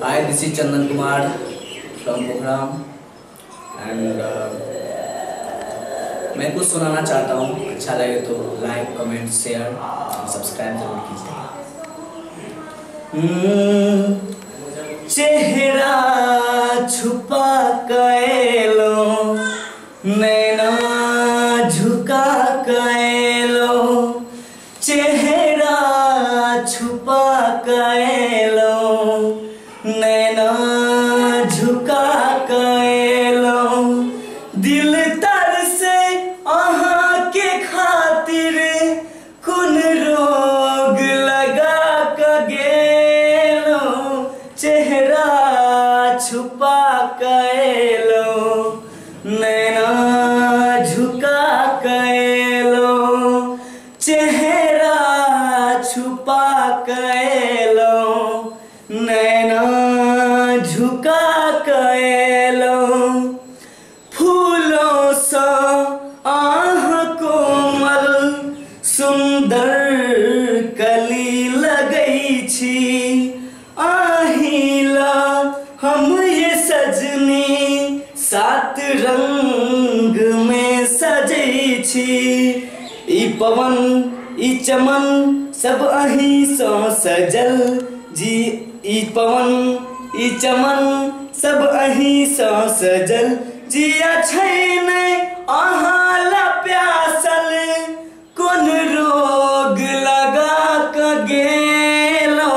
Hi, this is Chandan Kumar from Pokhara and मैं कुछ सुनाना चाहता हूँ। अच्छा लगे तो लाइक, कमेंट, शेयर और सब्सक्राइब जरूर कीजिएगा। चेहरा छुपा कैलो, नैना झुका कैलो, चेहरा छुपा कैलो, नैना झुका कैलो, दिल तर से अहाँ के खातिर कुन रोग लगा के गेलो, चेहरा छुपा कैलो, नैना झुका कैलो, चेहरा छुपा कैलो, नैना झुका कैलो, फूलों सा आह कोमल सुंदर कली लगै छी, आहिला हम ये सजनी सात रंग में सजै छी, ई पवन ई चमन सब अहीं सँ सजल जी, ई पवन ई चमन सब अहीं सँ सजल, जिया छै नै अहाँ ला प्यासल, कोन रोग लगा के गेलो,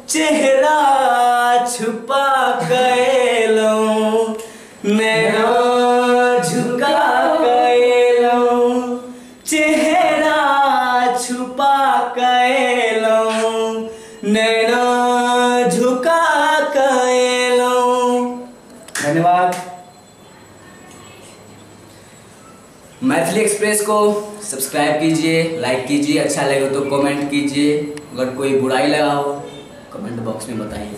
चेहरा छुपा कैलो, नैना झुका कैलो, चेहरा छुपा कैलो, नैना झुका कैलो। धन्यवाद। मैथिली एक्सप्रेस को सब्सक्राइब कीजिए, लाइक कीजिए, अच्छा लगे तो कमेंट कीजिए, अगर कोई बुराई लगा हो कमेंट बॉक्स में बताइए।